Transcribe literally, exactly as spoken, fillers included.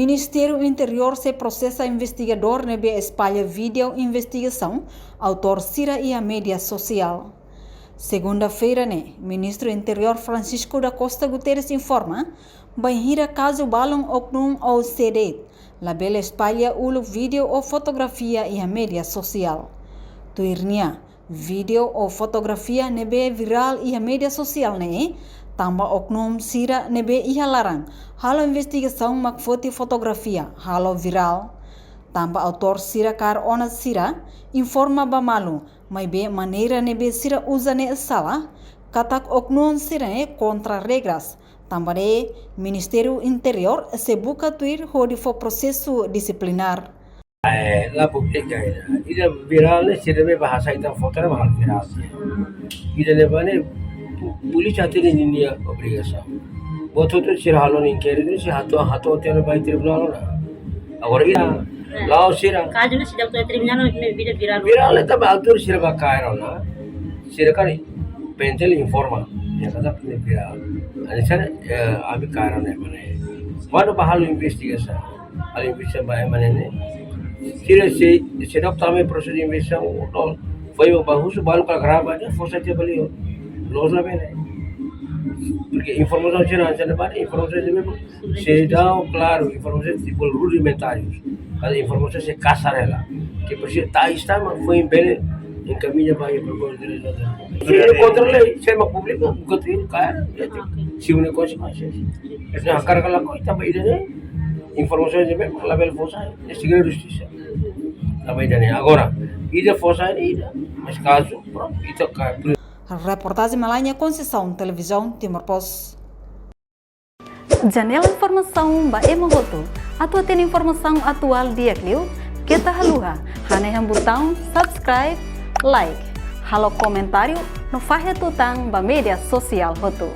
Ministériu Interiór sei prosesa investigadór ne'ebé espalla vídeo investigasaun autór sira iha média sosiál. Segunda-feira ne'e, Ministru Interiór Francisco da Costa Guterres informa, bainhira kazu balun oknum ou sé de'it labele espalla uluk vídeo ou fotografia iha média sosiál. Tuir nia, vídeo ou fotografia ne'ebé virál iha média sosiál ne'e, tanba oknum sira ne'ebé iha laran halo investigasaun mak foti fotografia halo virál. Tanba autór sira kaer ona sira informa ba malu, maibé maneira ne'ebé sira uza ne'e sala, katak oknum sira ne'e kontra regras. Tanba ne'e, Ministériu Interiór sei buka tuir hodi fó prosesu disiplinár. Eh, la publika ida. Ida virál ne'e sira be bahasa ita foto ne'e bahasa virál. Ida ne'ebá ne'e pu-, polísia hatene ninia obrigasaun. Buat hotu sira halo nia inkéritu, sira hato'o, hato'o tiha ona ba tribunál ona. Agora ida, la'o sira. Kazu ne'e seidauk to'o tribunál ne'e vida virál. Virál ne'e tanba autór sira bá kaer ona. Sira kan pentel informa. Ya kata ne'e virál. Hanesan, eh, ami kaer ona ne'e mana. Kuandu bá halo investigasaun. Halo investigasaun ba ema ne'e. Sira sei, seidauk tama prosesu investigasaun, no. Foin ba husu balu ka grava, ne'e forsa tiha ba li'ur. Loos la bele. Porque informasaun sira hanesan ne'ebá, informasaun sira ne'ebá. Seidauk klaru, informasaun tipu rudimentárius. Katak informasaun sei kasar hela. Ke presiza tais tama, foin bele enkamiña ba iha prokuradór. Sira kontra lei, sira mak publika, buka tuir, kaer, ya, sira-nia konsekuénsia. Ne'e hakarak ka lakohi, tanba ida ne'e, informasaun ne'ebé, labele fó sai, ne'e segredu justisa. Tanba ida ne'e, agora, ida fó sai ne'e ida, mas kazu, prontu, ita ka. Reportajen Malanya Conceição, Televizaun Timor Post. Janela informasaun ba ema hotu. Atu hatene informasaun atuál di'ak liu, keta haluha hanehan butaun subscribe, like, halo komentáriu no fahe tutan ba média sosiál hotu.